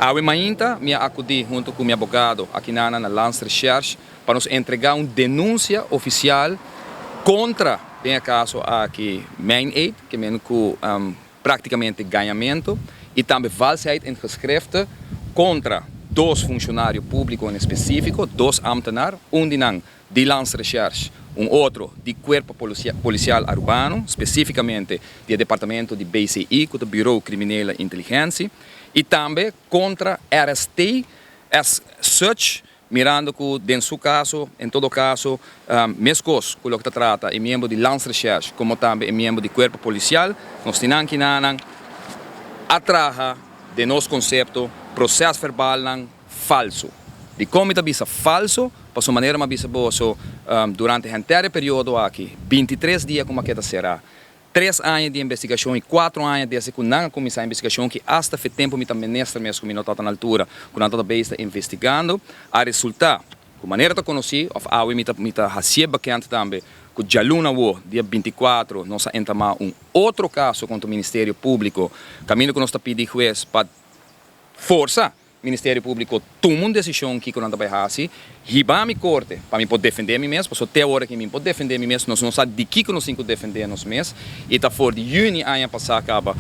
Awe mainta mi a acudi hunto cu mi abogado aki na Landsrecherche pa nos entrega un denuncia oficial contra, den e caso aki, meineed, kiermen cu practicamente gañamento, y tambe valsheid in geschriften contra dos funcionario publico en especifico, dos ambtenaar, un di nan di Landsrecherche, un otro di Cuerpo Policial Arubano, specificamente di departamento di BCI, cu ta Bureau Criminele Intelligentie, y tambe contra RST as such, mirando cu den su caso, en todo caso, mescos cu loke ta trata e miembro di Landsrecherche, como tambe e miembro di Cuerpo Policial, nos tin akinan a traha den nos concepto procesverbalnan falso. Di con mi ta bisa falso? Paso manera m'a bisa boso durante henter e periodo aki, 23 dia cu m'a keda sera, 3 aña di investigacion y 4 aña desde cu nan a cuminsa e investigacion, cu hasta e tempo mi ta minister mes cu mi no ta na altura, cu nan ta investigando, a resulta, cu manera ta conoci, of awe mi ta haci bekend tambe, cu dialuna, dia 24, nos a entama un otro caso contra Ministerio Publico, caminda cu nos ta pidi hues pa forsa Ministerio Publico tuma un decision cu nan ta bay haci, hiba mi corte pa mi por defende mi mes, pasobra te awor cu mi por defende mi mes, nos no sa di kico nos tin cu defende nos mes, y ta for di juni aña pasa caba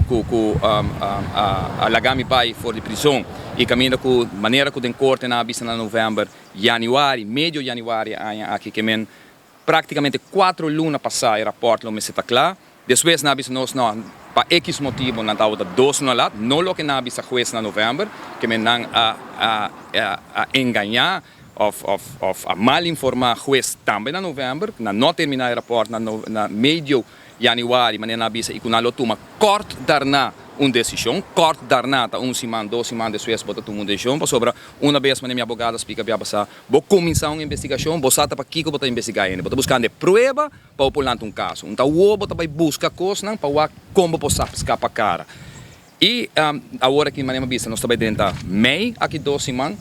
cu a laga mi bay for di prison, y caminda cu manera cu den corte nan a bisa na november, januari, medio januari aña aki, kiermen practicamente 4 luna pasa, e rapport lo mester ta cla. Despues nan a bisa nos no, pa X motibo nan tabata 2 luna laat, no loke nan a bisa hues na november, kiermen nan a engaña of a malinforma hues tambe na november, nan no a termina e rapport na, no, na medio januari, manera nan a bisa, y cu nan lo tuma kort daarna un decision. Kort daarna ta un siman, 2 siman despues bo ta tuma un decision, pasobra un bes, manera mi abogado a splica biaha pasa, bo cuminsa un investigacion, bo sa ta pakico bo ta investiga ainda, bo ta buscando prueba pa por lanta un caso. Anto bo ta bay busca cosnan pa con bo por scapa cara. Y awor aki, manera bisa, nos ta bay drenta mei aki 2 siman,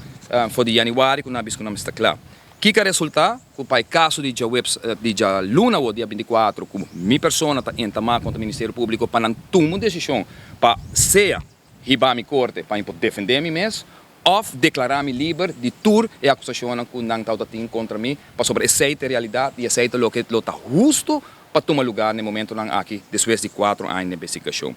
for di januari cu nan a bisa cu nan ta cla. Kico a resulta? Cu pa e caso di diahuebs, di dialuna, dia 24, cu mi persona ta entama contra Ministerio Publico pa nan tuma un decision pa sea hiba mi corte pa por defende mi mes of declara mi liber di tur e acusacion cu nan ta tin contra mi, pasobra esey ta e realidad y esey ta loke lo ta husto pa tuma luga na e momentonan aki despues di 4 aña di investigacion.